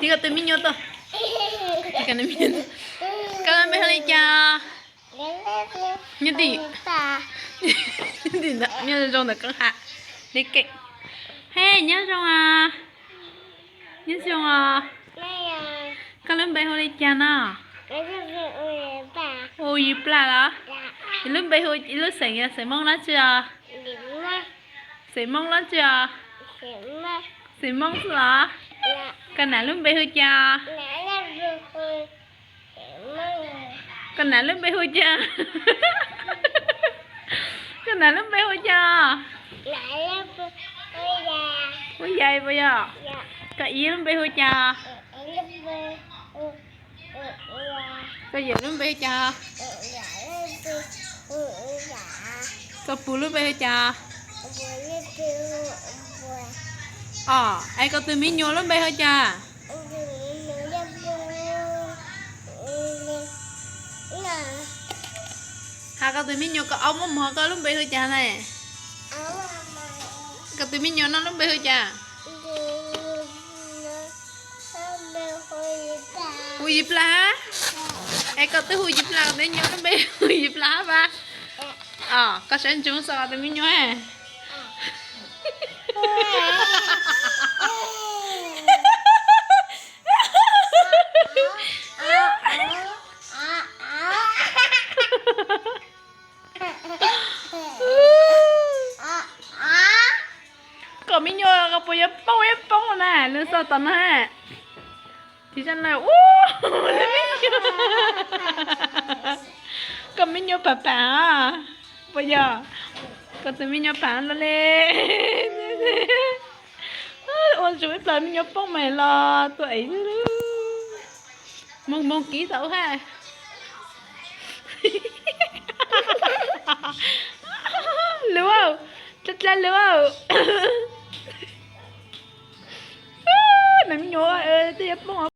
Tiv koj tus me nyuam tuaj. Koj lub npe hu li cas? Nyob tim, nyob zoo ntawm koob hav li keej. Hej, nyob zoo os. Nyob zoo os. Koj lub npe hu li cas no? Hu Yis Plag los? Yog lub npe hu, lub xeem yog xeem Hmoob dab tsi os? Xeem Hmoob dab tsi os? Xeem Hmoob xwb los? Koj nam lub npe hu cas? Koj nam lub npe hu cas? Koj nam lub npe hu cas? Hu Yais puas yog? Koj txiv lub npe hu cas? Koj yawm lub npe hu cas? Koj puj lub npe hu cas? Os, es koj tus me nyuam lub npe hu cas? Has koj tus me nyuam koj aub muaj mov koj lub npe hu cas na? Koj tus me nyuam no lub npe hu cas? Hu Yis Plag. Es koj twb hu Yis Plag, koj tus me nyuam lub npe hu Yis Plag hab pas? Os, koj saib ntsoov xwb koj tus me nyuam. Koj me nyuam koj puas yuav poob, yuav poob na, lub xov tooj no. Tiv zaj laug, koj me nyuam pam pam os, puas yog? Koj tus me nyuam pam los li. Ua ntsuj ib plag me nyuam poob mas los tua ev. Moog moog kiv tau hab. Lug, dlab dlab lug. Nam me nyuam twb yuav poob